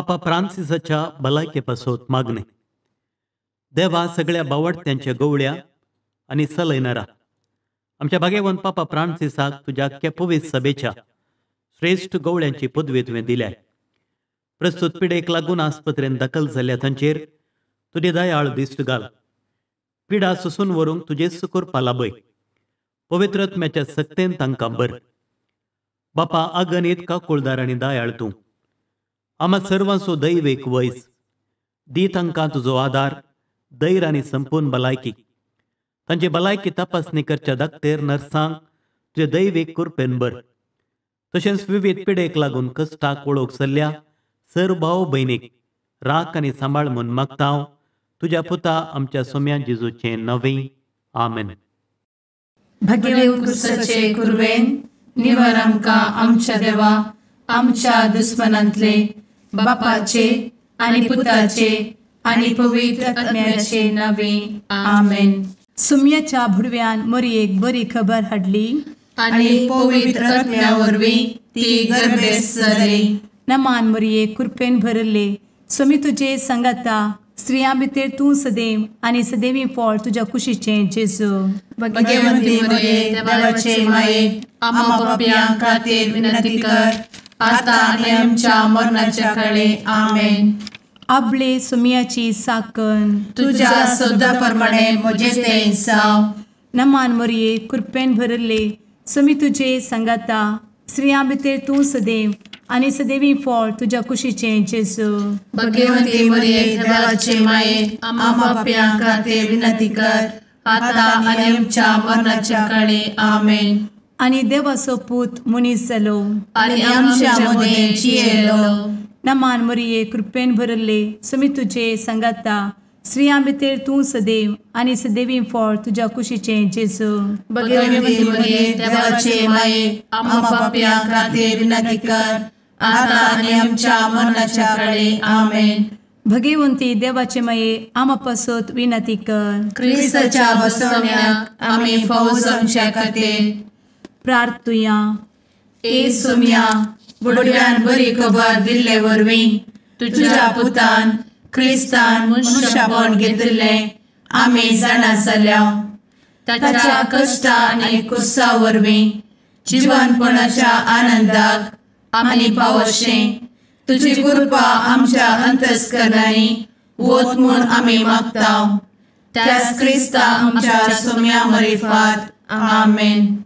पापा फ्रांसिसाच्या भलायके पासत मागणें. देवा सगळ्या बावडत्यांच्या गवळ्या आनी सलयनारा आमच्या भाग्यवंत पापा फ्रांसिसाक तुज्या पवित्र सभेच्या श्रेश्ठ गवळ्यांची पदवी तुवें दिल्या. प्रस्तुत पिडेक लागून आस्पत्रेन दाखल जाल्या तांचेर तुजे दयाळ दिश्ट घाल. पिडा सोसून व्हरूंक तुजेच करपा लाभय. पवित्र आत्म्याच्या सक्तेन तांकां बर. बापा अगणीत काकुळदार आनी दयाळ तूं आमा सर्वांचो दैवेक वैज दी तांकां तुजो आदार, धैर्य आनी संपूर्ण भलायकी. तांची भलायकी तपासणी करच्या दाक्तेर नर्सांक तुजे दैवीक कृपेन बर. तशेंच विविध पिडेक लागून कश्टाक वळख सल्ल्या सर भाव भयणीक राख आनी सांबाळ म्हूण मागता हांव तुज्या पुता आमच्या सोम्या जेजूचें नवें. आमेन. भगेवंत क्रिस्ताचे कुर्बेन निवर आमकां आमच्या देवा आमच्या दुस्मनांतले बापाचे आनी पुताचे आनी पवित्र आत्म्याचे नावे. आमेन. सुम्याच्या भुडव्यान मोरयेक बरी खबर हाडली आनी पवित्र आत्म्या वरवीं ती गर्भेस्त जाली. नमान मोरये, कृपेन भरले, स्वामी तुजे सांगाता, स्त्रियां भितर तूं सदैव आनी सदैवी फळ तुज्या कुशीचें जेजू. भगवंती मोरये, देवाचे माये, आम्हा पापयां खातीर विनंती कर आता आनी आमच्या मरणाच्या काळे. आमेन. आपले सुमियाची साकन तुज्या सदा प्रमाणे म्हजें तें जावं. नमान मोरये, कृपेन भरले, स्वामी तुजे सांगाता, स्त्रियां भितर तूं सदैव आनी सदैवी फळ तुज्या कुशीचें जेजू. भगवंती मोरये, देवाचे माये, आम्हा पापयां खातीर विनंती कर आता आनी आमच्या मरणाच्या काळे. आमेन. आनी देवाचो पूत मनीस जालो आनी आमच्या मदें जियेलो. नमान मोरये, कृपेन भरले, स्वामी तुजे सांगाता, स्त्रियां भितर तूं सदैव आनी सदैवी फळ तुज्या कुशीचें जेजू. भगवंती मोरये, देवाचे माये, आम्हा पापयां खातीर विनंती कर आता आनी आमच्या मरणाच्या काळे. आमेन. भगवंती देवाचे माये, आम्हा पासत विनंती कर. क्रिस्ताच्या बसवण्याक आमी फावो जावच्या खातीर प्रार्थुया. ए सोम्या, बुडव्यान बरी खबर दिल्ले वरवीं तुज्या पुतान क्रिस्तान मनशापण घेतिल्लें आमी जाणा जाल्या. ताच्या कश्टा आनी कुर्सा वरवीं जिवनपणाच्या आनंदाक आमी पावशें तुजी कृपा आमच्या अंतस्करणांनी वत म्हूण आमी मागता. त्याच क्रिस्ता आमच्या सोम्या मरिफात. आमेन.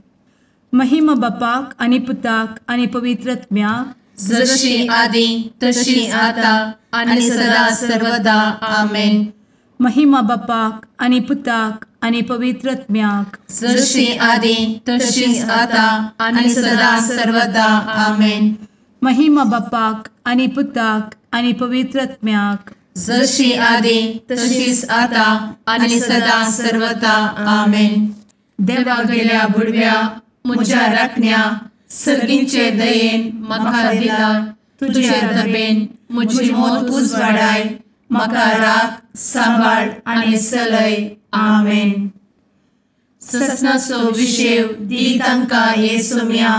महिमा बापाक आनी पुताक आनी पवित्र आत्म्याक, जशी आदी तशी आता आनी सदा सर्वदा. आमेन. महिमा बापाक आनी पुताक आनी पवित्र आत्म्याक, जशी आदी तशी आता आनी सदा सर्वदा. आमेन. महिमा बापाक आनी पुताक आनी पवित्र आत्म्याक, जशी आदी तशीच आता आनी सदा सर्वदा. आमेन. देवा गेल्या बुडव्या म्हज्या राखण्या सर्गींचे दयेन म्हाका दिला तुजे दबेन म्हजी मोत उजवाडाय, म्हाका राख सांबाळ आनी सलय. आमेन. ससनाचो विशेव दी तांकां हे सोम्या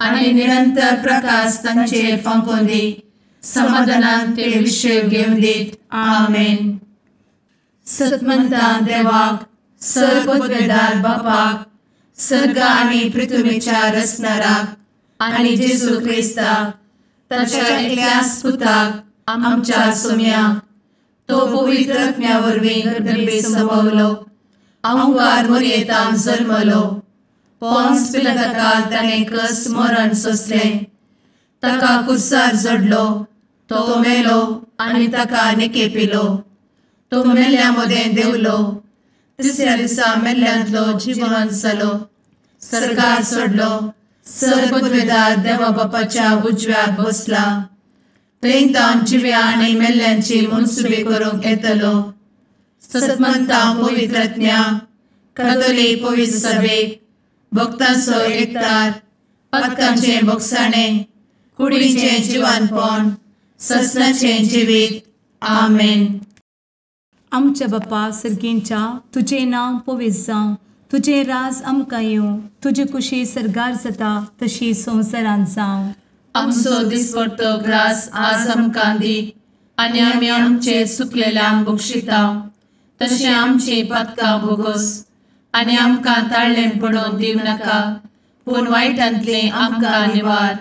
आनी निरंतर प्रकाश तांचेर फांकोवन दी, समाधानान ते विशेव घेवन दीत. आमेन. सतमंता देवाक, सर्वपदवेदार बापाक, सर्ग आनी पृथ्वीच्या रचणाराक आनी जेजू क्रिस्ताक ताच्या एकल्याच पुताक आमच्या सोम्याक, तो पवित्र आत्म्या वरवीं गर्भे संभवलो, अहंकार मोरयेतान जल्मलो, पोन्स पिलाताकाल ताणें कस मरण सोंसलें, ताका कुर्सार जडलो, तो मेलो आनी ताका निकेपिलो, तो मेल्ल्या मदें देंवलो, तिसऱ्या दिसा मेल्ल्यांतलो जिवन जालो, सर्गार सोडलो, सर्वपदवेदार देवा बापाच्या उजव्याक बसला, थंय तावन जिव्या आनी मेल्ल्यांची मनसुबी करूंक येतलो. सतमंता पवित्र आत्म्या, कातोलीक पवित्र सभेक, भक्तांचो एकतार, पातकांचें भोगसाणें, कुडीचें जिवानपण, ससनाचें जिवीत. आमेन. आमच्या बापा सर्गींच्या, तुजें नांव पवित्र जावं, तुजें राज आमकां येवं, तुजी कुशी सर्गार जाता तशी संवसारांत जावं. आमचो दिसपडतो ग्रास आज आमकां दी आनी आमी आमचे सुकलेल्यांक बक्षिता तशें आमची पातकां भोगोस आनी आमकां ताळ्ळें पडोवन दिवं नाका पूण वायटांतलें आमकां निवार.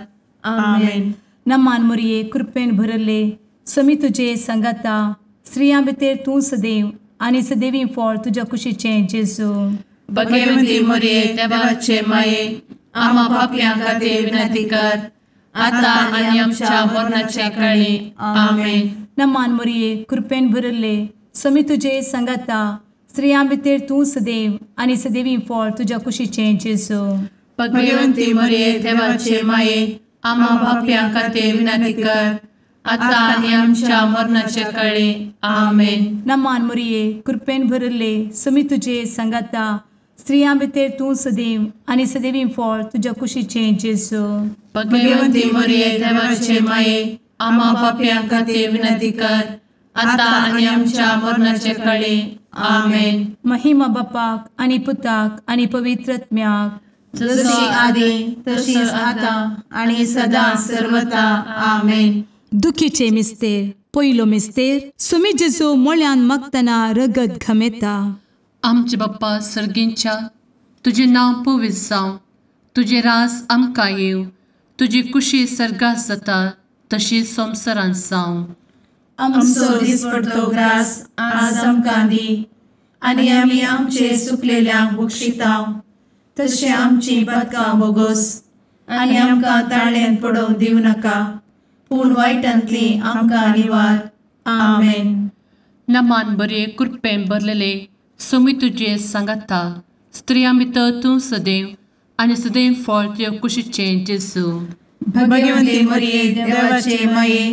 आमेन. नमान मोरये कृपेन भरले समी तुजे संगाता स्त्रियां भितर तूं सदैव आनी सदैवी फळ तुज्या कुशीचें जेजू. भगवती मोरये देवाचे माये आमा पापयां खातीर विनंती कर आतां आनी आमच्या मरणाच्या काळी. आमेन. नमान मोरये कृपेन भरले समी तुजे संगाता स्त्रियां भितर तूं सदैव आनी सदैवी फळ तुज्या कुशीचें जेजू. भगवती मोरये देवाचे माये आमा पापयां खातीर विनंती कर आतां आनी आमच्या मरणाच्या काळी. आमेन. नमान मोरये कृपेन भरले समी तुजे संगाता स्त्रियां भितर तूं सदैव आनी सदैवी फळ तुज्या कुशीचें जेजू. भगवती मोरये देवाचे माये आमा पापयां खातीर विनंती कर आतां आनी आमच्या मरणाच्या काळी. आमेन. महिमा बापाक आनी पुताक आनी पवित्र आत्म्याक जशी आदी तशीच आतां आनी सदां सर्वता. आमेन. दुखीचे मिस्तेर पयलो मिस्तेर सुमी जेजू मोळ्यान मागतना रगत घमेता. आमचे बाप्पा सर्गींच्या तुजें नांव पवित्र जावं, तुजें रास आमकां येवं, तुजी कुशी सर्गात जाता तशी संवसारांत जावं. आमचो दिसपडतो ग्रास आज आमकां दी आनी आमी आमचे सुकलेल्यांक बक्षिता तशें आमची पातकां भोगोस आनी आमकां ताळ्यांत पडोवंक दिवं नाका पूण वायटांतली आमकां निवार. आमेन. नमान बरे कृपेन भरलेले सुमी तुजे सांगाता स्त्रियां भितर तूं सदैव आनी सदैव फळ तुज्या कुशीचें जेजू. भगवती मोरये देवाचे माये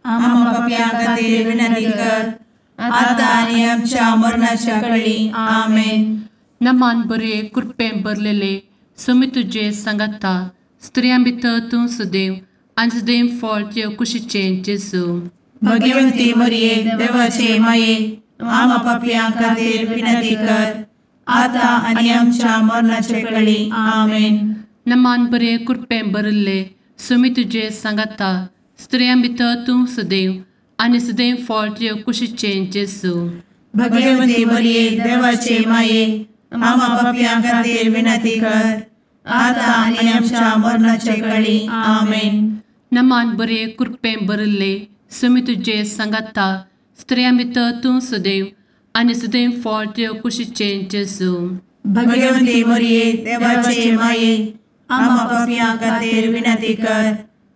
आमा पापयां खातीर विनंती कर आतां आनी आमच्या मरणाच्या काळी. आमेन. नमान बरे कृपेन भरलेले सुमी तुजे सांगाता स्त्रियां भितर तूं सदैव आनी सदैव फळ तुज्या कुशीचें जेजू. भगवती मोरये देवाचे माये आमा पापयां खातीर विनंती कर आतां आनी आमच्या मरणाच्या काळी. आमेन. नमान बरे कृपेन भरलेले सुमी तुजे सांगाता स्त्रियां भितर तूं सदैव आनी सदैव फळ तुज्या कुशीचें जेजू. भगवती मोरये देवाचे माये आमा पापयां खातीर विनंती कर आतां आनी आमच्या मरणाच्या काळी. आमेन. नमान बरे कृपेन भरलेले सुमी तुजे सांगाता स्त्रियां भितर तूं सदैव आनी सदैव फळ तुज्या कुशीचें जेजू. भगवती मोरये देवाचे माये आमा पापयां खातीर विनंती कर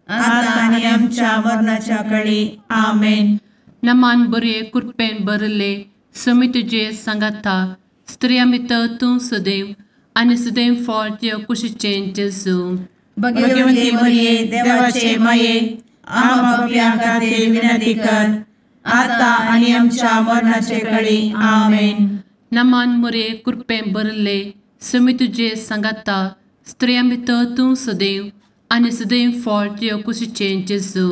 आतां आनी आमच्या मरणाच्या काळी. आमेन. नमान बरे कृपेन भरलेले सुमी तुजे सांगाता स्त्रियां भितर तूं सदैव आनी सदैव फळ तुज्या कुशीचें जेजू. भगवती मोरये देवाचे माये आमा पापयां खातीर विनंती कर आतां आनी आमच्या मरणाच्या काळी. आमेन. नमान मोरये कृपेन भरलेले सुमी तुजे सांगाता स्त्रियां भितर तूं सदैव आनी सदैव फळ तुज्या कुशीचें जेजू.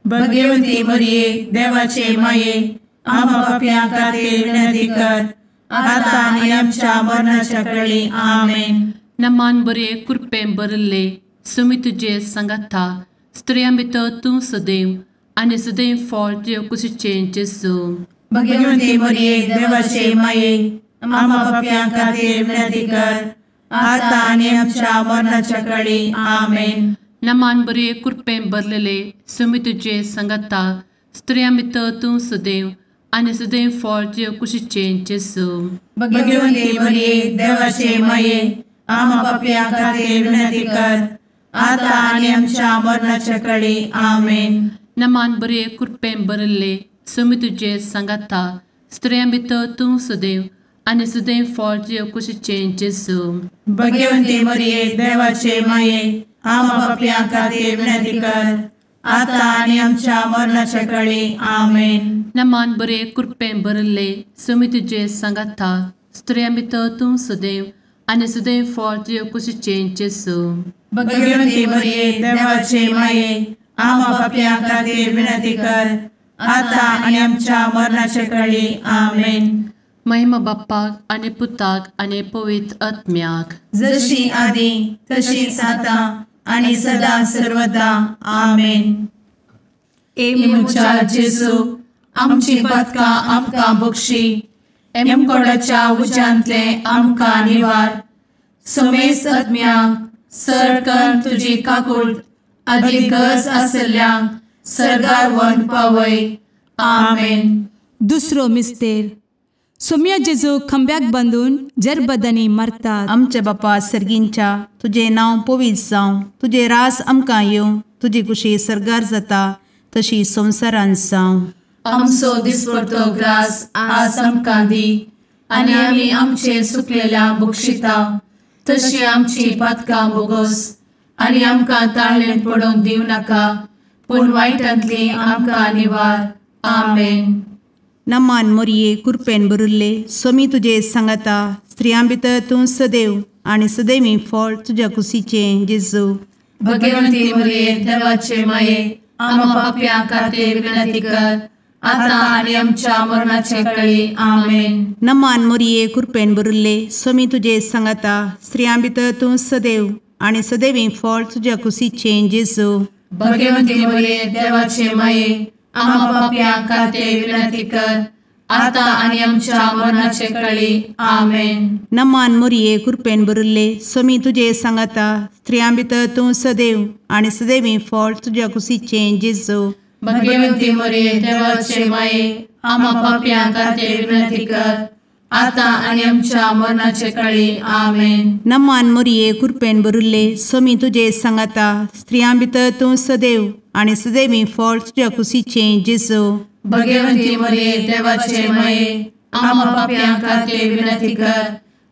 भगवती मोरये देवाचे माये आमा पापयां खातीर विनंती कर आतां आनी आमच्या मरणाच्या काळी. आमेन. नमान बरे कृपेन भरलेले सुमी तुजे सांगाता स्त्रियां भितर तूं सदैव आनी सदैव फळ तुज्या कुशीचें जेजू. भगवती मोरये देवाचे माये आमा पापयां खातीर विनंती कर आतां आनी आमच्या मरणाच्या काळी. आमेन. नमान बरे कृपेन भरलेले सुमी तुजे सांगाता स्त्रियां भितर तूं सदैव आनी सदैव फळ तुज्या कुशीचें जेजू. भगवती मोरये देवाचे माये आमा पापयां खातीर विनंती कर आतां आनी आमच्या मरणाच्या काळी. आमेन. नमान बरे कृपेन भरलेले सुमी तुजे सांगाता स्त्रियां भितर तूं सदैव आनी सदैव फळ तुज्या कुशीचें जेजू. भगवती मोरये देवाचे माये आमा पापयां खातीर विनंती कर आतां आनी आमच्या मरणाच्या काळी. आमेन. नमान बरे कृपेन भरलेले सुमी तुजे सांगाता स्त्रियां भितर तूं सदैव आनी सदैव फळ तुज्या कुशीचें जेजू. भगवती मोरये देवाचे माये आमा पापयां खातीर विनंती कर आतां आनी आमच्या मरणाच्या काळी. आमेन. महिमा बाप्पाक आनी पुताक आनी पवित्र आत्म्याक जशी आदी तशीच आतां आनी सदां सर्वदा. आमेन. ए म्हज्या जेजू, आमची पातकां आमकां बक्षी, एमकोडाच्या उज्यांतले आमकां निवार. समेस्त आत्म्यांक सरकन तुजी काकूट आदी गरज आसल्ल्यांक सर्गार व्हरून पावय. आमेन. दुसरो मिस्तेर. सोम्या जेजू खंब्याक बांदून जरबदांनी मारतात. आमच्या बापा सर्गींच्या, तुजें नांव पवित्र जावं, तुजें रास आमकां येवं, तुजी कुशी सर्गार जाता तशी संवसारांत जावं. आमचो दिसपडतो ग्रास आज आमकां दी, आनी आमी आमचे सुकलेल्या बक्षिता तशी आमची पातकां बोगोस, आनी आमकां ताळेन पडोवंक दिवं नाका, पूण वायटांतली आमकां निवार. आमेन. नमान मोरये, कुरपेन भरिल्ले, सोमी तुजे सांगाता, स्त्रियां भितर तूं सदैव आनी सदैवी फळ तुज्या कुशीचें जेजू. भगवंती मोरये, देवाचे माये, आमा पापयां खातीर विनंती कर, आतां आनी आमच्या मरणाचे कळी. आमेन. नमान मोरये, कुरपेन भरिल्ले, सोमी तुजे सांगाता, स्त्रियां भितर तूं सदैव आनी सदैवी फळ तुज्या कुशीचें जेजू. भगवंती मोरये, देवाचे माये, आमा पापयां खातीर विनंती कर, आतां आनी आमच्या मरणाचे कळी. आमेन. नमान मोरये, कुरपेन भरिल्ले, सोमी तुजे सांगाता, स्त्रियां भितर तूं सदैव आनी सदैवी फळ तुज्या कुशीचें जेजू. भगवंती मोरये, देवाचे माये, आमा पापयां खातीर विनंती कर, आतां आनी आमच्या मरणाचे कळी. आमेन. नमान मोरये, कुरपेन भरिल्ले, सोमी तुजे सांगाता, स्त्रियां भितर तूं सदैव आनी सदैवी फळ तुज्या कुशीचें जेजू. भगवंती मोरये, देवाचे माये, आमा पापयां खातीर विनंती कर,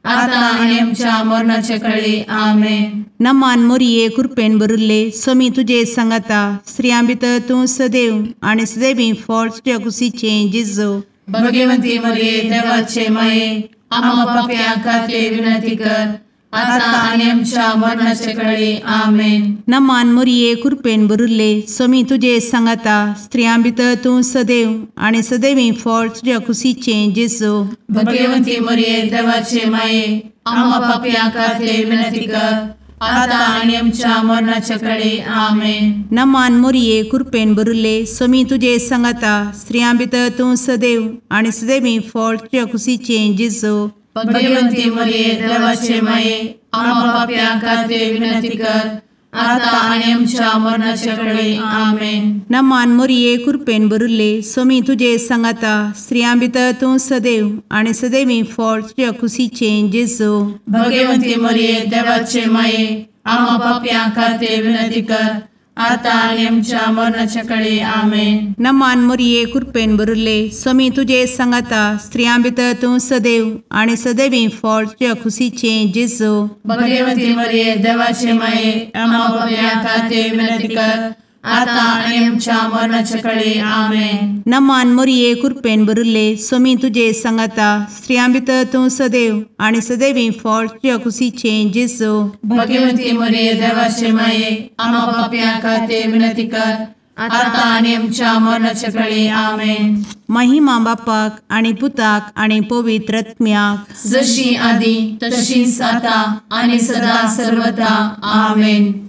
आतां आनी आमच्या मरणाचे कळी. आमेन. नमान मोरये, कुरपेन भरिल्ले, सोमी तुजे सांगाता, स्त्रियां भितर तूं सदैव आनी सदैवी फळ तुज्या कुशीचें जेजू. भगवंती मोरये, देवाचे माये, आमा पापयां खातीर विनंती कर, आतां आनी आमच्या मरणाचे कळी. आमेन. नमान मोरये, कुरपेन भरिल्ले, सोमी तुजे सांगाता, स्त्रियां भितर तूं सदैव आनी सदैवी फळ तुज्या कुशीचें जेजू. भगवंती मोरये, देवाचे माये, आमा पापयां खातीर विनंती कर, आतां आनी आमच्या मरणाचे कळी. आमेन. नमान मोरये, कुरपेन भरिल्ले, सोमी तुजे सांगाता, स्त्रियां भितर तूं सदैव आनी सदैवी फळ तुज्या कुशीचें जेजू. भगवंती मोरये, देवाचे माये, आमा पापयां खातीर विनंती कर, आतां आनी आमच्या मरणाचे कळी. आमेन. नमान मोरये, कुरपेन भरिल्ले, सोमी तुजे सांगाता, स्त्रियां भितर तूं सदैव आनी सदैवी फळ तुज्या कुशीचें जेजू. भगवंती मोरये, देवाचे माये, आमा पापयां खातीर विनंती कर, आतां आनी आमच्या मरणाचे कळी. आमेन. नमान मोरये, कुरपेन भरिल्ले, सोमी तुजे सांगाता, स्त्रियां भितर तूं सदैव आनी सदैवी फळ तुज्या कुशीचें जेजू. भगवंती मोरये, देवाचे माये, आमा पापयां खातीर विनंती कर, आतां आनी आमच्या मरणाचे कळी. आमेन. नमान मोरये, कुरपेन भरिल्ले, सोमी तुजे सांगाता, स्त्रियां भितर तूं सदैव आनी सदैवी फळ तुज्या कुशीचें जेजू. भगवंती मोरये, देवाचे माये, आमा पापयां खातीर विनंती कर, आतां आनी आमच्या मरणाचे कळी. आमेन. महिमा बापाक आनी पुताक आनी पवित्र आत्म्याक, जशी आदी तशीच आतां आनी सदां सर्वदा. आमेन.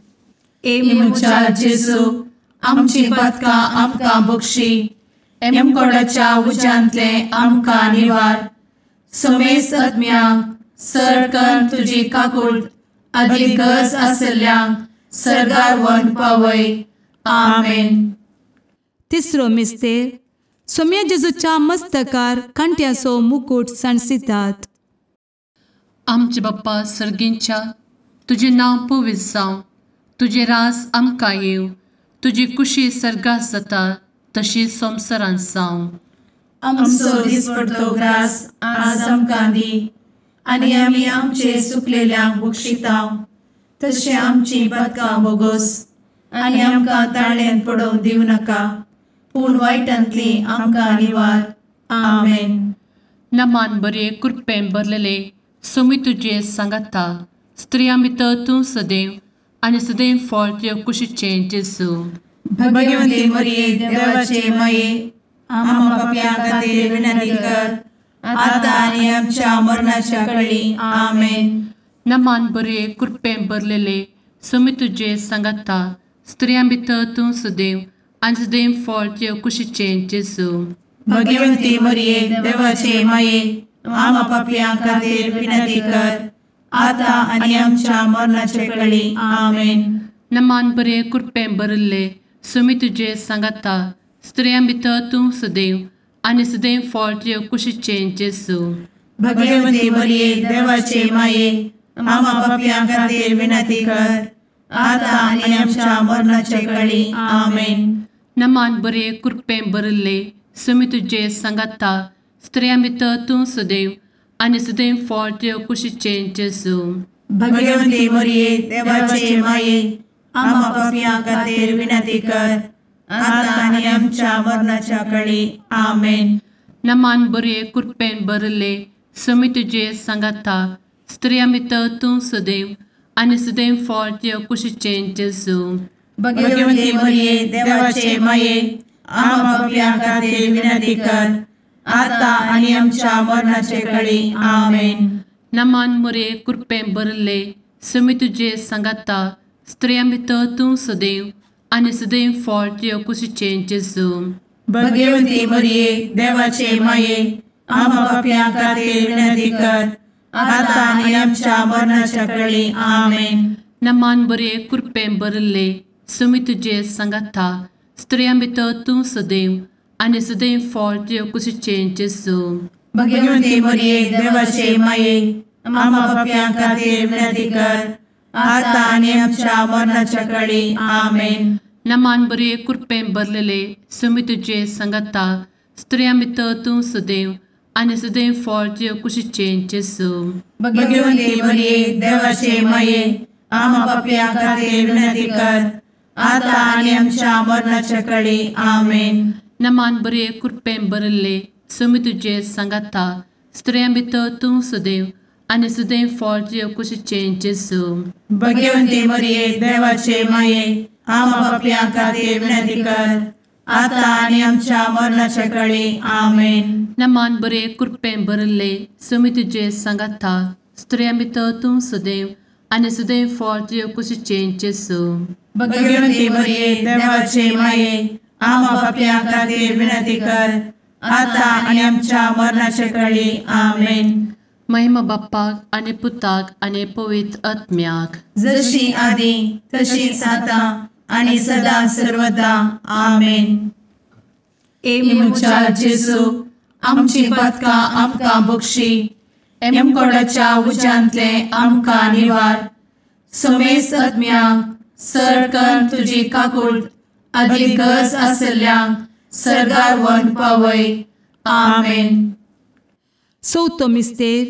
ए म्हज्या जेजू, आमची पातकां आमकां बक्षी, एमकोडाच्या उज्यांतले आमकां निवार. समेस्त आत्म्यांक सरकन तुजी काकूट आदी गरज आसल्ल्यांक सर्गार व्हरून पावय. आमेन. तिसरो मिस्तेर. सोम्या जेजूच्या मस्तकार कांट्याचो मुकूट सांडसितात. आमचे बाप्पा सर्गींच्या, तुजें नांव पवित्र जावं, तुजें रास आमकां येवं, तुजी कुशी सर्गात जाता तशी संवसारांत जावं. आमचो दिसपडतो ग्रास आज आमकां दी, आनी आमी आमचे सुकलेल्यांक बक्षिता तशें आमची पातकां बोगोस, आनी आमकां ताळ्यान पडोवंक दिवं नाका, पूण वायटांतली आमकां निवार. आमेन. नमान बरे कृपेन भरलेले, सोमी तुजे सांगाता, स्त्रियां भितर तूं सदैव आनी सदैव फळ तुज्या कुशीचें जेजू. भगवंती मोरये, देवाचे माये, आमा पापयां खातीर विनंती कर, आतां आनी आमच्या मरणाच्या कळी. आमेन. नमान बरे कृपेन भरलेले, सोमी तुजे सांगाता, स्त्रियां भितर तूं सुदैव आनी सुदैव फळ तुज्या कुशीचें जेजू। भगवंती मरिये देवाचे माये, आमा पापयां खातीर विनंती कर, आतां आनी आमच्या मरणाचे कळी। आमेन। नमान बरे कृपेन भरिल्ले, सोमी तुजे सांगाता, स्त्रियां भितर तूं सुदैव आनी सुदैव फळ तुज्या कुशीचें जेजू। भगवंती मरिये देवाचे माये, आमा पापयां खातीर विनंती कर, आतां आनी आमच्या मरणाचे कळी। आमेन। नमान बरे कृपेन भरिल्ले, सोमी तुजे सांगाता, स्त्रियां भितर तूं सुदैव आनी सुदैव फळ तुज्या कुशीचें जेजू। भगवंती मरिये देवाचे माये, आमा पापयां खातीर विनंती कर, आतां आनी आमच्या मरणाच्या कळी। आमेन। नमान बरे कृपेन भरिल्ले, सोमी तुजे सांगाता, स्त्रियां भितर तूं सुदैव आनी सुदैव फळ तुज्या कुशीचें जेजू। भगवंती मरिये देवाचे माये, आमा पापयां खातीर विनंती कर, आतां आनी आमच्या मरणाचे कळी। आमेन। नमान मरिये कृपेन भरिल्ले, सोमी तुजे सांगाता, स्त्रियां भितर तूं सुदैव आनी सुदैव फळ तुज्या कुशीचें जेजू। भगवंती मरिये देवाचे माये, आमा पापयां खातीर विनंती कर, आतां आनी आमच्या मरणाच्या कळी। आमेन। नमान बरे कृपेन भरिल्ले, सोमी तुजे सांगाता, स्त्रियां भितर तूं सुदैव आनी सुदैव फळ तुज्या कुशीचें जेजू। भगवंती मरिये देवाचे माये, आमा पापयां खातीर विनंती कर, आतां आनी आमच्या मरणाच्या कळी। आमेन। नमान बरे कृपेन भरलेले, सोमी तुजे सांगाता, स्त्रियां भितर तूं सुदैव आनी सुदैव फळ तुज्या कुशीचें जेजू। भगवंती मरिये देवाचे माये, आमा पापयां खातीर विनंती कर, आतां आनी आमच्या मरणाच्या कळी। आमेन। नमान बरे कृपेन भरिल्ले, सोमी तुजे सांगाता, स्त्रियां भितर तूं सुदैव आनी सुदैव फळ तुज्या कुशीचें जेजू। भगवंती मरिये देवाचे माये, आमा पापयां खातीर विनंती कर, आतां आनी आमच्या मरणाच्या कळी। आमेन। नमान बरे कृपेन भरिल्ले, सोमी तुजे सांगाता, स्त्रियां भितर तूं सुदैव आनी सुदैव फळ तुज्या कुशीचें जेजू। भगवंती मरिये देवाचे माये, आमा पापयां खातीर विनंती कर, आतां आनी आमच्या मरणाचे कळी। आमेन। महिमा बाप्पाक आनी पुताक आनी पवित्र आत्म्याक, जशी आदी तशीच आतां आनी सदा सर्वदा। आमेन। ए म्हज्या जेजू, आमची पातकां आमकां बक्षी, एमकोडाच्या उज्यांतले आमकां निवार, समेस्त आत्म्यांक सरकन तुजी काकूट आदी गरज आसल्ल्यांक सर्गार व्हरून पावय। आमेन। चवथो मिस्तेर,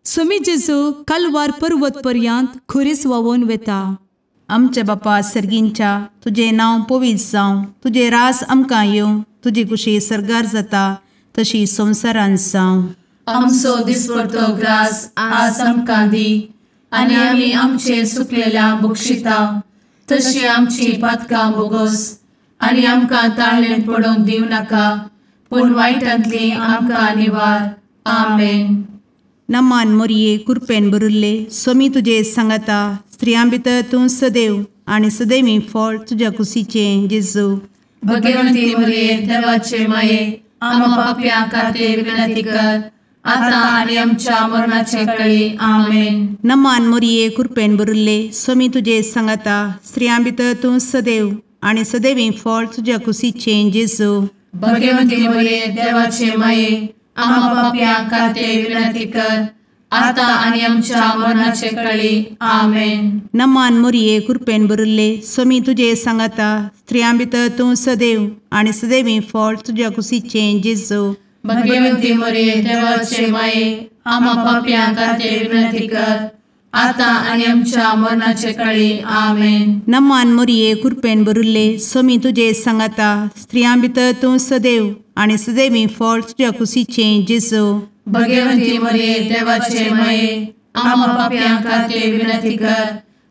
सोमी जेजू कालवार पर्वत पर्यंत खुरीस व्हांवून वेता। आमच्या बापा सर्गींच्या, तुजें नांव पवित्र जावं, तुजें रास आमकां येवं, तुजी कुशी सर्गार जाता तशी संवसारांत जावं। आमचो दिसपडतो ग्रास आज आमकां दी, आनी आमी आमचे सुकलेल्या बक्षिता तशी आमची पातकां बोगोस, आनी आमकां ताळेन पडोवंक दिवं नाका, पूण वायटांतली आमकां निवार। आमेन। नमान मोरये कृपेन भरिल्ले, सोमी तुजे सांगाता, स्त्रियां भितर तूं सदैव आनी सदैवी फळ तुज्या कुशीचें जेजू। भगवंती मरिये देवाचे माये, आमा पापयां खातीर विनंती कर, आतां आनी आमच्या मरणाचे कळी। आमेन। नमान मोरये कृपेन भरिल्ले, सोमी तुजे सांगाता, स्त्रियां भितर तूं सदैव आनी सदैवी फळ तुज्या कुशीचें जेजू। भगवंती मरिये देवाचे माये, आमा पापयां खातीर विनंती कर, आतां आनी आमच्या मरणाचे कळी। आमेन। नमान मोरये कृपेन भरिल्ले, सोमी तुजे सांगाता, स्त्रियां भितर तूं सदैव आनी सदैवी फळ तुज्या कुशीचें जेजू। भगवंती मरिये देवाचे माये, आमा पापयां खातीर विनंती कर, आतां आनी आमच्या मरणाचे कळी। आमेन। नमान मोरये कृपेन भरिल्ले, सोमी तुजे सांगाता, स्त्रियां भितर तूं सदैव आनी सदैवी फळ तुज्या कुशीचें जेजू। भगवंती मरिये देवाचे माये, आमा पापयां खातीर विनंती कर,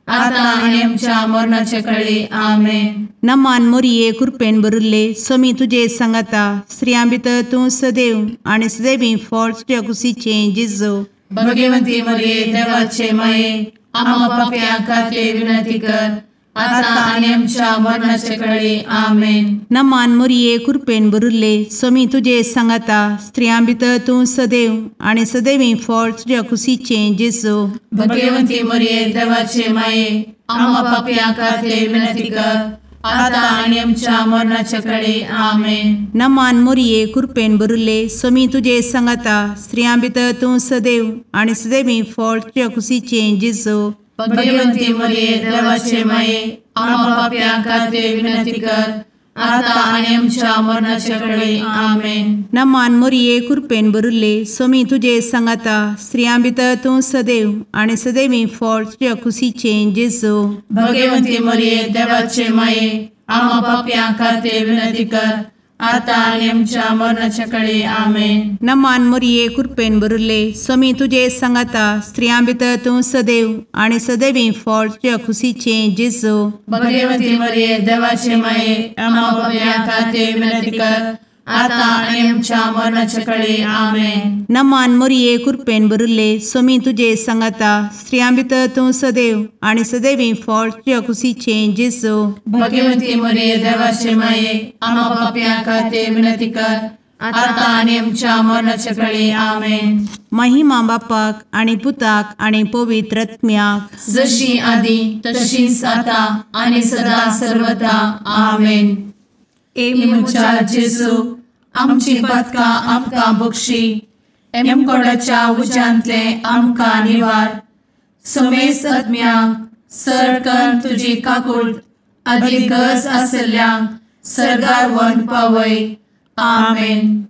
आतां आनी आमच्या मरणाचे कळी। आमेन। नमान मोरये कृपेन भरिल्ले, सोमी तुजे सांगाता, स्त्रियां भितर तूं सदैव आनी सदैवी फळ तुज्या कुशीचें जेजू। भगवंती मरिये देवाचे माये, आम्हा पापयां खातीर विनंती कर आतां आनी आमच्या मरणाचे कळे. आमेन. नमान मोरये कृपेन भरिल्ले स्वामी तुजे सांगाता स्त्रियां भितर तूं सदैव आनी सदैवी फळ तुज्या कुशीचें जेजू. भगवंती मोरये देवाचे माये आम्हा पापयां खातीर विनंती कर आतां आनी आमच्या मरणाचे कळे. आमेन. नमान मोरये कृपेन भरिल्ले स्वामी तुजे सांगाता स्त्रियां भितर तूं सदैव आनी सदैवी फळ तुज्या कुशीचें जेजू. भगवंती मोरये देवाचे माये आम्हा पापयां खातीर विनंती कर आतां आनी आमच्या मरणाचे कळे. आमेन. नमान मोरये कृपेन भरिल्ले स्वामी तुजे सांगाता स्त्रियां भितर तूं सदैव आनी सदैवी फळ तुज्या कुशीचें जेजू. भगवंती मोरये देवाचे माये आम्हा पापयां खातीर विनंती कर आतां आनी आमच्या मरणाचे कळे. आमेन. नमान मोरये कृपेन भरिल्ले स्वामी तुजे सांगाता स्त्रियां भितर तूं सदैव आनी सदैवी फळ तुज्या कुशीचें जेजू. भगवंती मोरये देवाचे माये आम्हा पापयां खातीर विनंती कर आतां आनी आमच्या मरणाचे कळे. आमेन. नमान मोरये कृपेन भरिल्ले स्वामी तुजे सांगाता स्त्रियां भितर तूं सदैव आनी सदैवी फळ तुज्या कुशीचें जेजू. भगवंती मोरये देवाचे माये आम्हा पापयां खातीर विनंती कर आतां आनी आमच्या मरणाचे कळे. आमेन. महिमा बापाक आनी पुताक आनी पवित्र आत्म्याक, जशी आदी तशीच आतां आनी सदा सर्वदा. आमेन. ए म्हज्या जेजू आमची पातकां आमकां बक्षी, एमकोडाच्या उज्यांतले आमकां निवार, समेस्त आत्म्यांक सरकन तुजी काकूट आदी गरज आसल्ल्यांक सर्गार व्हरून पावय. आमेन.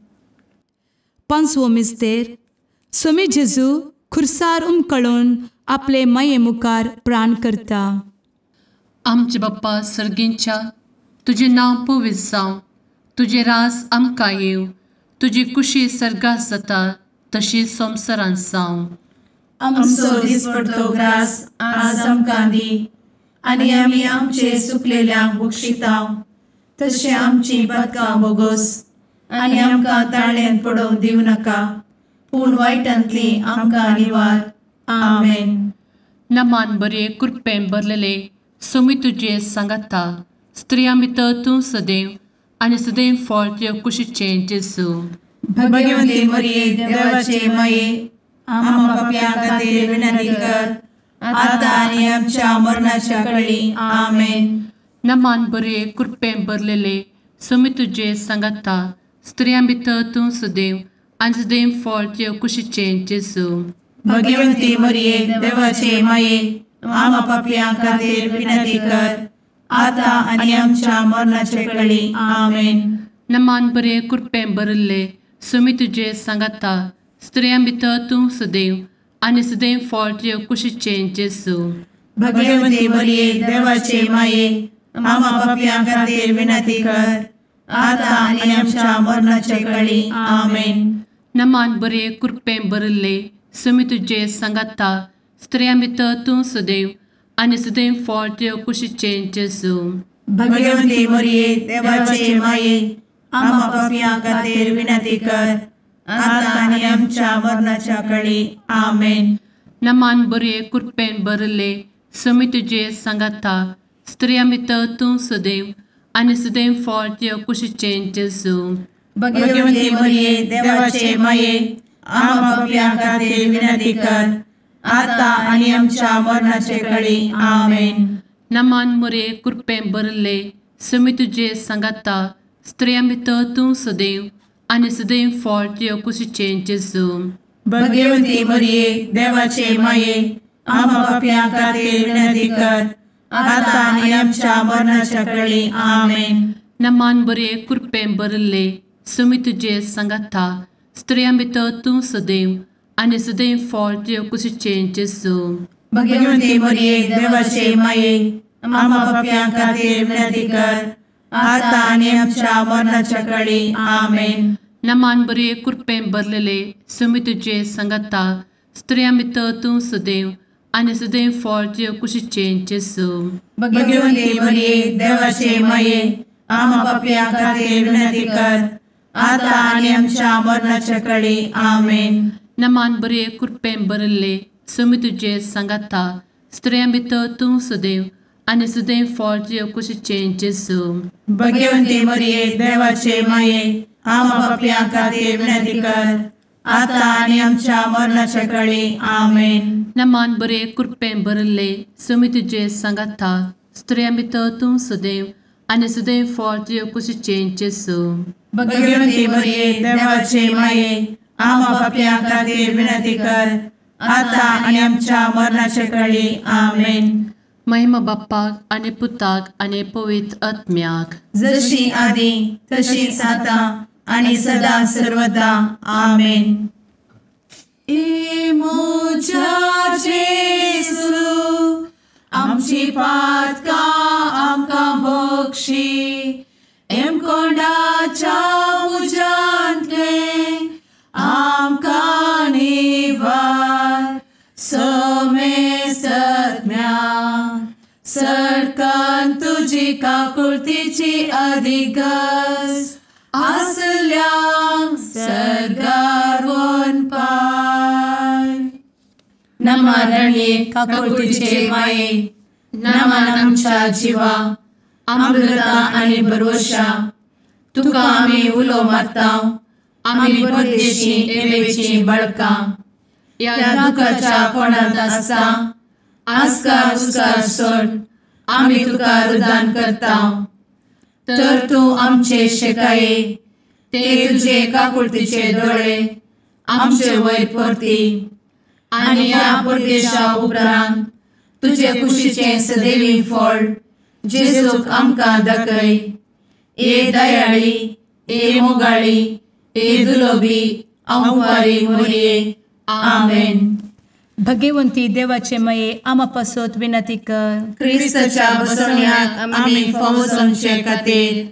पांचवो मिस्तेर. स्वामी जेजू खुर्सार उमकळून आपले माये मुखार प्राण करता. आमचे बाप्पा सर्गींच्या, तुजें नांव पवित्र जावं, तुजें रास आमकां येवं, तुजी कुशी सर्गात जाता तशी संवसारांत जावं. आमचो दिसपडतो ग्रास आज आमकां दी आनी आमी आमचे चुकलेल्यांक बक्षितांव तशें आमची पातकां बोगोस आनी आमकां ताळ्यांत पडोवंक दिवं नाका, पूण वायटांतली आमकां निवार. आमेन. नमान बरे कृपेन भरलेले स्वामी तुजे सांगाता, स्त्रियां भितर तूं सदैव आनी सदैव फळ तुज्या कुशीचें जेजू. भगवंती मोरये देवाचे माये आम्हा पापयां खातीर विनंती कर आतां आनी आमच्या मरणाच्या कळी. आमेन. नमान बरे कृपेन भरलेले स्वामी तुजे सांगाता, स्त्रियां भितर तूं सदैव आनी सदैव फळ तुज्या कुशीचें जेजू. भगवंती मोरये देवाचे माये आम्हा पापयां खातीर विनंती कर आतां आनी आमच्या मरणाचे कळी. आमेन. नमान बरे कृपेन भरिल्ले स्वामी तुजे सांगाता, स्त्रियां भितर तूं सदैव आनी सदैव फळ तुज्या कुशीचें जेजू. भगवंती मोरये देवाचे माये आम्हा पापयां खातीर विनंती कर आतां आनी आमच्या मरणाचे कळी. आमेन. नमान बरे कृपेन भरिल्ले स्वामी तुजे सांगाता, स्त्रियां भितर तूं सदैव आनी सदैव फळ तुज्या कुशीचें जेजू. भगवंती मोरये देवाचे माये आम्हा पापयां खातीर विनंती कर आतां आनी आमच्या मरणाच्या कळी. आमेन. नमान बरे कृपेन भरिल्ले स्वामी तुजे सांगाता, स्त्रियां भितर तूं सदैव आनी सदैव फळ तुज्या कुशीचें जेजू. भगवंती मोरये देवाचे माये आम्हा पापयां खातीर विनंती कर आतां आनी आमच्या मरणाचे कळी. आमेन. नमान मोरये कृपेन भरिल्ले स्वामी तुजे सांगाता, स्त्रियां भितर तूं सदैव आनी सदैव फळ तुज्या कुशीचें जेजू. भगवंती मोरये देवाचे माये आम्हा पापयां खातीर विनंती कर आतां आनी आमच्या मरणाच्या कळी. आमेन. नमान बरे कृपेन भरिल्ले स्वामी तुजे सांगाता, स्त्रियां भितर तूं सदैव आनी सदैव फळ तुज्या कुशीचें जेजू. भगवंती मोरये देवाचे माये आम्हा पापयां खातीर विनंती कर आतां आनी आमच्या मरणाच्या कळी. आमेन. नमान बरे कृपेन भरलेले स्वामी तुजे सांगाता, स्त्रियां भितर तूं सदैव आनी सदैव फळ तुज्या कुशीचें जेजू. भगवंती मोरये देवाचे माये आम्हा पापयां खातीर विनंती कर आतां आनी आमच्या मरणाच्या कळी. आमेन. नमान बरे कृपेन भरिल्ले स्वामी तुजे सांगाता, स्त्रियां भितर तूं सदैव आनी सदैव फळ तुजे कुशीचें जेजू। भगवंती मरिये देवाचे माये आमा पापयां खातीर विनंती कर आतां आनी आमच्या मरणाच्या काळी। आमेन। नमान बरे कृपेन भरिल्ले स्वामी तुजे सांगाता, स्त्रियां भितर तूं सदैव आनी सदैव फळ तुजे कुशीचें जेजू। भगवंती मरिये देवाचे माये आमा पापयां खातीर विनंती कर आतां आनी आमच्या मरणाच्या काळी। आमेन। महिमा बाप्पाक आनी पुताक आनी पवित्र आत्म्याक, जशी आदी तशीच आतां आनी सदा सर्वदा। आमेन। ए म्हज्या जेजू आमची पातकां आमकां बक्षी, एमकोंडाच्या उज्यांतले आमकां निवार, समेस्तज्ञा सरकान तुजी काकुळतीची अधिगस आसल्यांक सर्गार वनपाय। नमरणये काकुळतीचे माये, नमन आमच्या जिवा अमृता आनी भरवशा, तुका आमी उलो मारता, आमी परदेशी एवेची बळकां, ह्या दुखाच्या कोणांत आसता आस्कार उस्कार सोड आमी तुका रुदान करता, तर तूं आमचे शेकाये ते तुजे काकुळतीचे दोळे आमचे वयर परती आनी ह्या परदेशा उपरांत तुजे कुशीचें सदैवी फळ जेजूक आमकां दाखय। ए दयाळी, ए मोगाळी, ए दुलोबी अंवारी मोरये। आमेन। भगवंती देवाचे माये आमा पासत विनंती कर। क्रिस्ताच्या बसवण्याक आमी फावो जावचे खातीर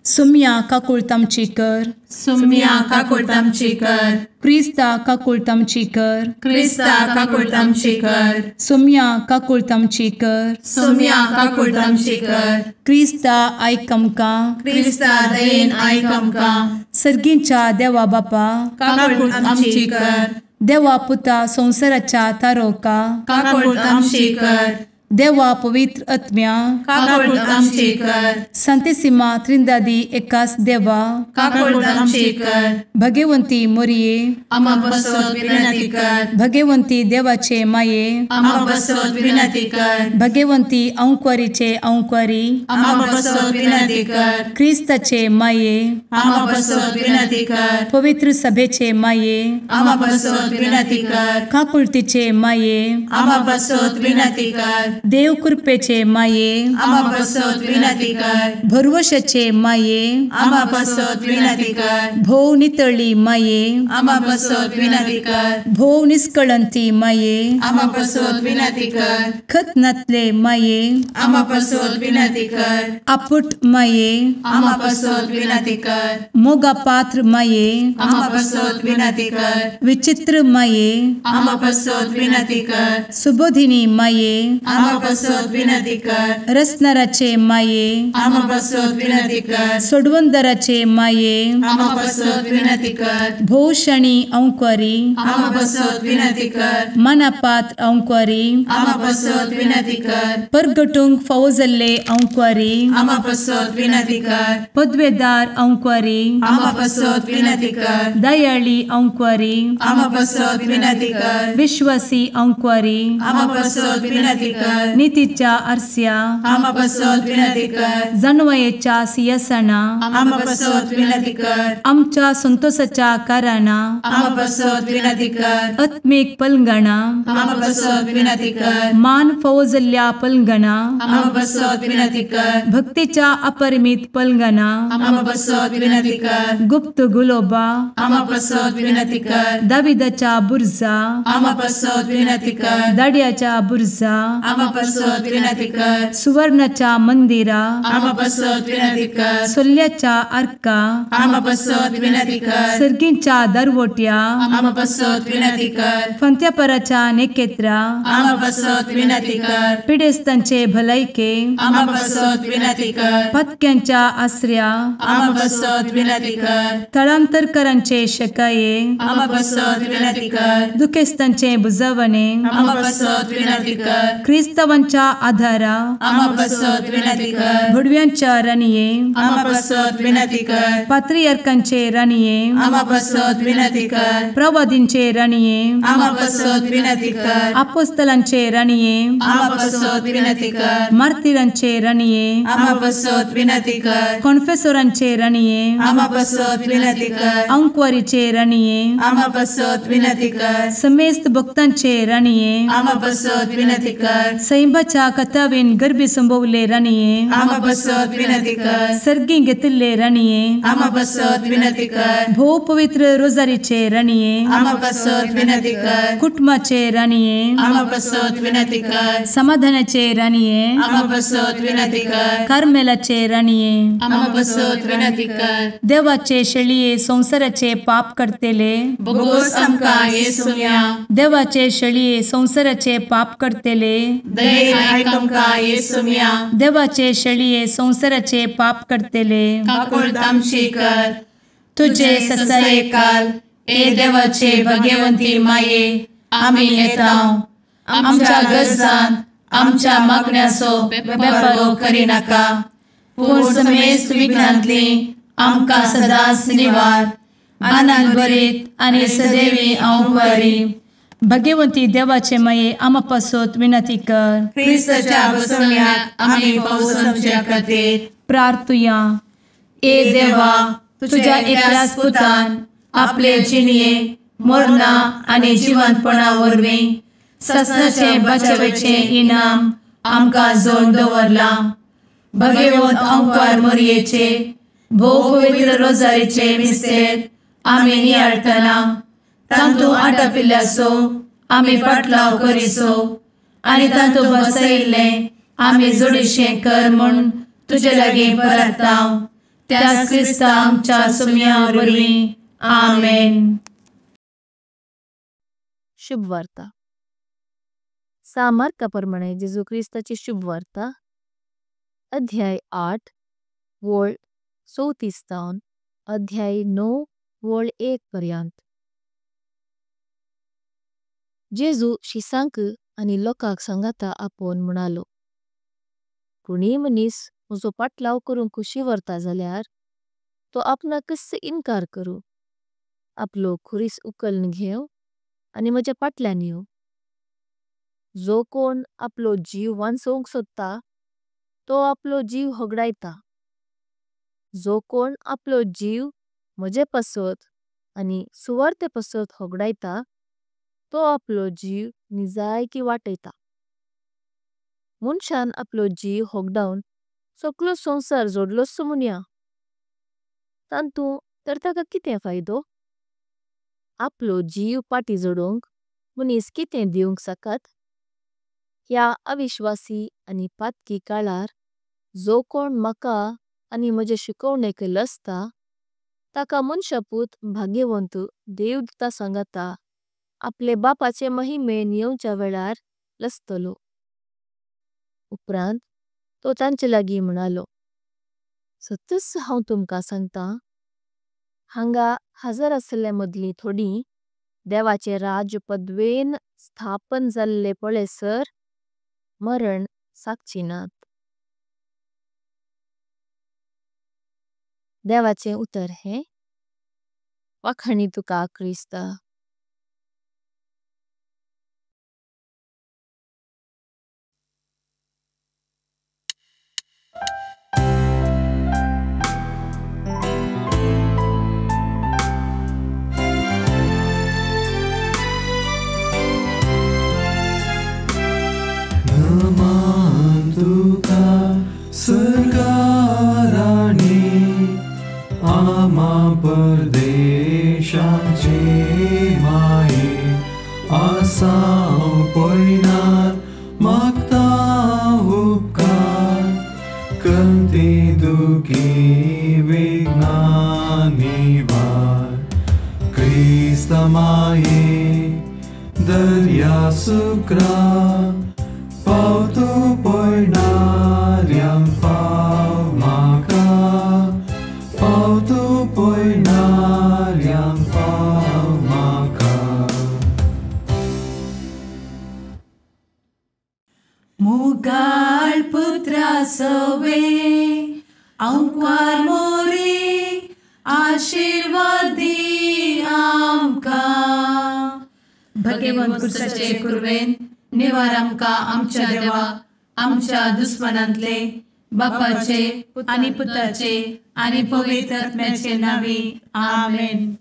सुम्या काकुळट आमची कर, सुम्या काकुळट आमची कर, क्रिस्ता काकुळट आमची कर, क्रिस्ता काकुळट आमची कर, सुम्या काकुळट आमची कर, सुम्या काकुळट आमची कर, क्रिस्ता आयक आमकां, क्रिस्ता दयेन आयक आमकां, सर्गींच्या देवा बापा काकुळट आमची कर, देवा पुता संवसाराच्या तारोका काकुळट आमची कर, देवा पवित्र आत्म्या काकुळट आमची कर, संतेसिमा त्रिंदादी एकास देवा काकुळट आमची कर, भगवंती मोरये आमा पासत विनंती कर, भगवंती देवाचे माये आमा पासत विनंती कर, भगवंती अंकुरीचे अंकुरी आमा पासत विनंती कर, क्रिस्ताचे माये आमा पासत विनंती कर, पवित्र सभेचे माये आमा पासत विनंती कर, काकुळतीचे माये आमा पासत विनंती कर, देव कृपेचे माये आमा पासत विनंती कर, भरवशाचे माये आमा पासत विनंती कर, भोव नितळी माये आमा पासत विनंती कर, भोव निष्कळंती माये आमा पासत विनंती कर, खतनातले माये आमा पासत विनंती कर, आपुट माये आमा पासत विनंती कर, मोगा पात्र माये आमा पासत विनंती कर, विचित्र माये आमा पासत विनंती कर, सुबोधिनी माये आमा पासत विनंती कर, रसनाराचे माये आमा पासत विनंती कर, सोडवंदराचे माये आमा पासत विनंती कर, भोवशणी अंकुरी आमा पासत विनंती कर, मनापात्र अंकुरी आमा पासत विनंती कर, परगटूंक फावो जाल्ले अंकुरी आमा पासत विनंती कर, पदवेदार अंकुरी आमा पासत विनंती कर, दयाळी अंकुरी आमा पासत विनंती कर, विश्वासी अंकुरी आमा पासत विनंती कर, नितीच्या आरस्या आमा पासत विनंती कर, जानवयेच्या सिंहासना आमा पासत विनंती कर, आमच्या संतोषाच्या कारणा आमा पासत विनंती कर, आत्मीक पलंगणा आमा पासत विनंती कर, मान फावो जाल्ल्या पलंगणा आमा पासत विनंती कर, भक्तीच्या अपरिमित पलंगणा आमा पासत विनंती कर, गुप्त गुलोबा आमा पासत विनंती कर, दाविदाच्या बुर्जा आमा पासत विनंती कर, दाड्याच्या बुर्जा आमा आमा पासत विनंती कर। सुवर्णाच्या मंदिरा आमा पासत विनंती कर। सोल्याच्या आर्का आमा पासत विनंती कर। सर्गींच्या दरवट्या आमा पासत विनंती कर। फंत्यापराच्या नेकेत्रा आमा पासत विनंती कर। पिडेस्तांचे भलायके आमा पासत विनंती कर। पत्क्यांच्या आसऱ्या आमा पासत विनंती कर। थळांतरकरांचे शकाये आमा पासत विनंती कर। दुखेस्तांचे बुजवणे आमा पासत विनंती कर। क्रिस्तावांच्या आधारा आमा पासत विनंती कर। भुडव्यांच्या राणये आमा पासत विनंती कर। पात्रियार्कांचे राणये आमा पासत विनंती कर। प्रवादींचे राणये आमा पासत विनंती कर। अपोस्तलांचे राणये आमा पासत विनंती कर। मार्तीरांचे राणये आमा पासत विनंती कर। कॉन्फेसोरांचे राणये आमा पासत विनंती कर। अंकवारीचे राणये आमा पासत विनंती कर। समेस्त भक्तांचे राणये आमा पासत विनंती कर। सैंबाच्या कथावेन गर्भी संभवले राणये आमा पासत विनंती कर। सर्गी घेतिल्ले राणये आमा पासत विनंती कर। भोव पवित्र रोजारीचे राणये आमा पासत विनंती कर। कुटुंबाचे राणये आमा पासत विनंती कर। समाधानाचे राणये आमा पासत विनंती कर। कार्मेलाचे राणये आमा पासत विनंती कर। देवाचे शेळये संसाराचे पाप करतेले बोगोस आमकां येसुम्या। देवाचे शेळये संसाराचे पाप करतेले दयेन आयक आमकां येसुम्या। देवाचे शेळये संसाराचे पाप करतेले काकुळट आमची कर। तुझे ससायेकाल ए देवाचे भगवंती माये आमी येता आमच्या गरजान आमच्या मागण्याचो बेपर्वो करिनाका, पूण समेस्त विघ्नांतली आमकां सदांच निवार। आनंद भरीत आनी सदैवी अंवकारी भगवंती देवाचे माये आमा पासत विनंती कर। क्रिस्ताच्या बसवण्यात आमी पावसाच्या खातीर प्रार्थुया। ए देवा, तुझ्या एकल्याच पुतान आपले जिणये मरणा आनी जिवंतपणा वरवीं ससनाचे बचावेचे इनाम आमकां जोड दवरलां। भगवंत अंकार मोरयेचे भोव पवित्र रोजारीचे मिस्तेर आमी नियाळटना तांतू आटापिल्ल्याचो आमी पाटलाव करिसो आनी तांतू बसयिल्लें आमी जोडीशें कर म्हूण तुजे लागीं परताव त्याच क्रिस्ता आमच्या सुम्या वरवीं। आमेन। शुभवार्ता। सा मार्का प्रमाणे जेजू क्रिस्ताची शुभवार्ता, अध्याय 8 वळ 34 तावन अध्याय 9 वळ 1 पर्यंत। जेजू शिसांक आनी लोकांक सांगाता आपोवन म्हणालो, कोणीय मनीस म्हजो पाटलाव करूंक खुशी व्हरता जाल्यार तो आपणाकच इनकार करूं, आपलो खुरीस उकलन घेव आनी म्हज्या पाटल्यान येवं। जो कोण आपलो जीव वांचोवंक सोदता तो आपलो जीव होगडायता। जो कोण आपलो जीव म्हजे पासत आनी सुवार्ते पासत होगडायता तो आपलो जीव निजायकी वाटयता। मनशान आपलो जीव होगडावन सगळो संसार जोडलोस मुन्या, तांतू तर ताका कितें फायदो? आपलो जीव पाटी जोडोंक मनीस कितें दिवंक सकात? ह्या अविश्वासी आनी पातकी काळार जो कोण मका आनी म्हजे शिकोवणेक लसता ताका मनशापूत भाग्यवंत देवदूता सांगता आपले बापाचे महिमेन येवच्या वेळार लसतलो। उपरांत तो तांचे लागी म्हणालो, सत्तच हांव तुमकां सांगता, हांगा हजार असले मदली थोडी देवाचे राज्य पदवेन स्थापन जाल्ले पळेसर मरण साकचिनात। देवाचे उतर हे वाखाणी तुका क्रिस्ता। नमन तुका सरकाराणी आमा परदेशाचे माये आसाव पयनार मागता। सुक्रा पाव तूं पयणाऱ्यांक पाव म्हाका पाव तूं पयणाऱ्यांक पाव म्हाका. मुगाळ पुत्रा सवे आंकवार मोरे आशिर्वादी आमकां. भगेवन कुर्साचे कुरवेन निवार आमकां आमच्या देवा आमच्या दुस्मनांतले बापाचे आनी पुताचे आनी पवित्र आत्म्याचे नांवी आमेन.